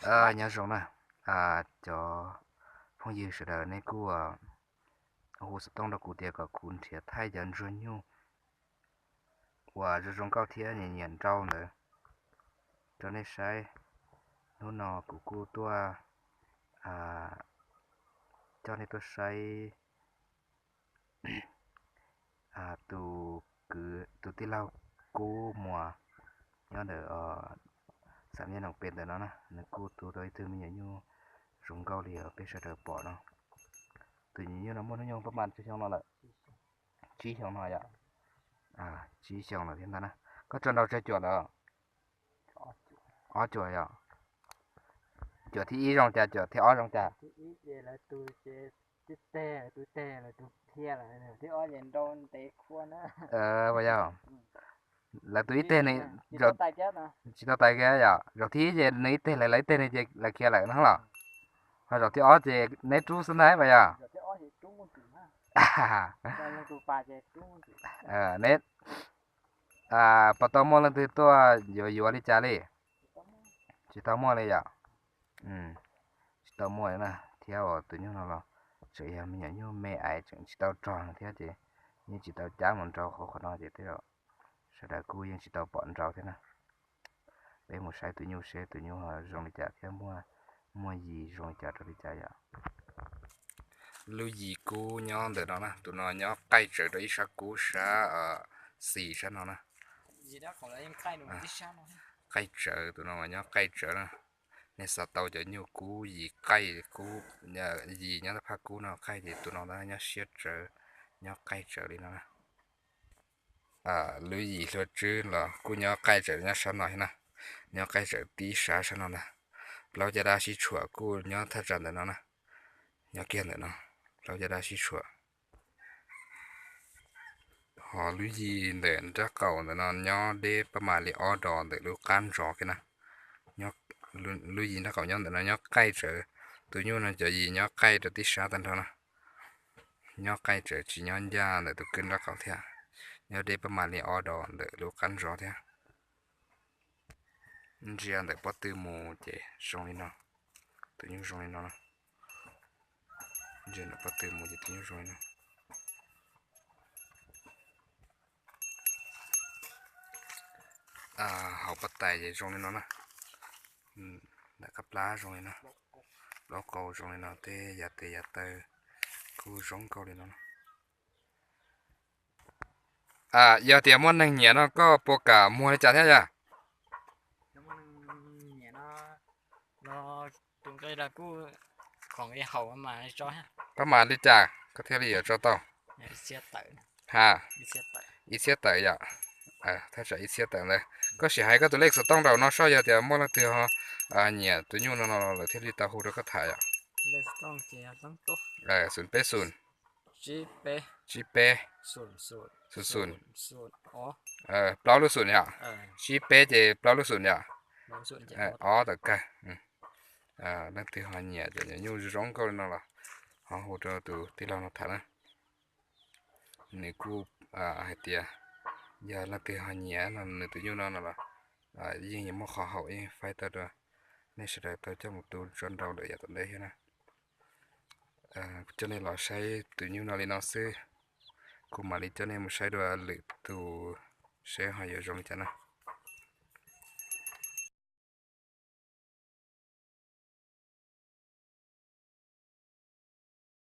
Nyob zoo na, cov phooj ywg sawv daws, nej kuj hu xov tooj rau kuv tias kom kuv nrhiav thaij cov ntsuag nyuj uas zoo zoo nkauj thiab nyiam nyiam nrau ntawd rau nej saib. Hnub no kuv kuj tuaj coj nej tuaj saib tus kwv, tus tij laug Kub Muas nyob ntawm Xam Nyab Noom Pes ntawm no na, nws kuj tu tau ib tug me nyuam nyuj zoo nkauj li uas peb sawv daws pom no. Tus nyuam nyuj no muaj hnub nyoog pab mas tsawg xyoo no lawm? Tsib xyoo no yom? Tsib xyoo lawm thiab ntag na. Koj tso nrau tsawg cuam lawm? Ob cuam yom? Cuam thib ib zoo cas, cuam thib ob zoo cas? Ua yog, lawv tus ib teg, tsis tau tais kiag yom, zaum thib ib ces nws ib teg lawm, lawv ib teg no ces lawv khiav lawm no los? Ho zaum thib ob ces neb rub xwb ntag ua yog? Neb puas tau muaj leej twg tuaj yuav yuav li cas li? Tsis tau muaj li yom? Tsis tau muaj li na, thiab uas tus nyuj no los tseem yog me nyuam nyuj me aiv tseem tsis tau rog thiab ces yeej tsis tau cab mus nrau hauv qhov no ces tej zaum sawv daws kuj yeej tsis tau pom nrau thiab na. Peb mus saib tus nyuj seb tus nyuj zoo li cas thiab muaj, muaj yis zoo li cas rau li cas yom. Lub yis kub nyob ntawm no na, tus no nyob qaij tsawv rau ib sab kub sab xis sab no na. Qaij tsawv, tus no mas nyob qaij tsawv na. Nej xav tau cov nyuj kub yis qaij, kub yis nyob phaj kub no qaij ces tus no ntag nyob siab tsawv, nyob qaij tsawv li no na. Lub yis hlua tswb los kuj nyob qaij tsawv nyob sab no thiab na, nyob qaij tsawv tib sab sab no ntag. Plaub caj dab sib tshuam kuj nyob thaj tsam ntawm no na, nyob kiag ntawm no, plaub caj dab sib tshuam. Ho lub yis ntawm nraub qaum ntawm no nyob deb pab mam li ob dos ntawm lub qab ntsov kiag na. Lub yis nraub qaum nyob ntawm no nyob qaij tsawv, tus nyuj no cov yis nyob qaij rau tib sab tag nrho na. Nyob qaij tsawv tsis nyob ncaj ntawm tus kwj nraub qaum thiab, nyob deb pab mam li ob dos ntawm lub qab ntsov thiab. Ntsia ntawm pob tw mus ces zoo li no, tus nyuj zoo li no. Ntsia ntawm pob tw mus ces tus nyuj zoo li no. Hauv pob tais ces zoo li no na. Ntawm qab plab zoo li no, plaub qau zoo li no, tej yav tes yav taw kuj zoo nkauj li no. Yog tias muaj neeg nyiam no koj puas kam muag li cas thiab yom? Pab mas li cas koj thiaj li yuav tso tau? Ha, ib txhiab tawm yom. Thaj tsam ib txhiab tawm ntawd. Koj sim hais koj tus lej xov tooj rau no soj, yog tias muaj leej twg ho nyiam tus nyuj no no lawm thiaj li tau hu rau koj tham yom. Xoom peb xoom, tsib peb, xoom xoom, plaub lub xoom yom. Tsib peb ces plaub lub xoom yom. Ob tawm kawg. Leej twg ho nyiam cov nyuam nyuj zoo nkauj li no los ho hu rau tus tij laug no tham na. Nws kuj hais tias yog leej twg ho nyiam no nws tus nyuj no no los yeej yuav muaj qhov haum yeej faib tau rau nej sawv daws tau coj mus tu tso nrau lawm yav tom ntej thiab na. Coj nej los saib tus nyuj no li no xwb, kuv mam li coj nej mus saib dua lwm tus seb ho yuav zoo li cas na.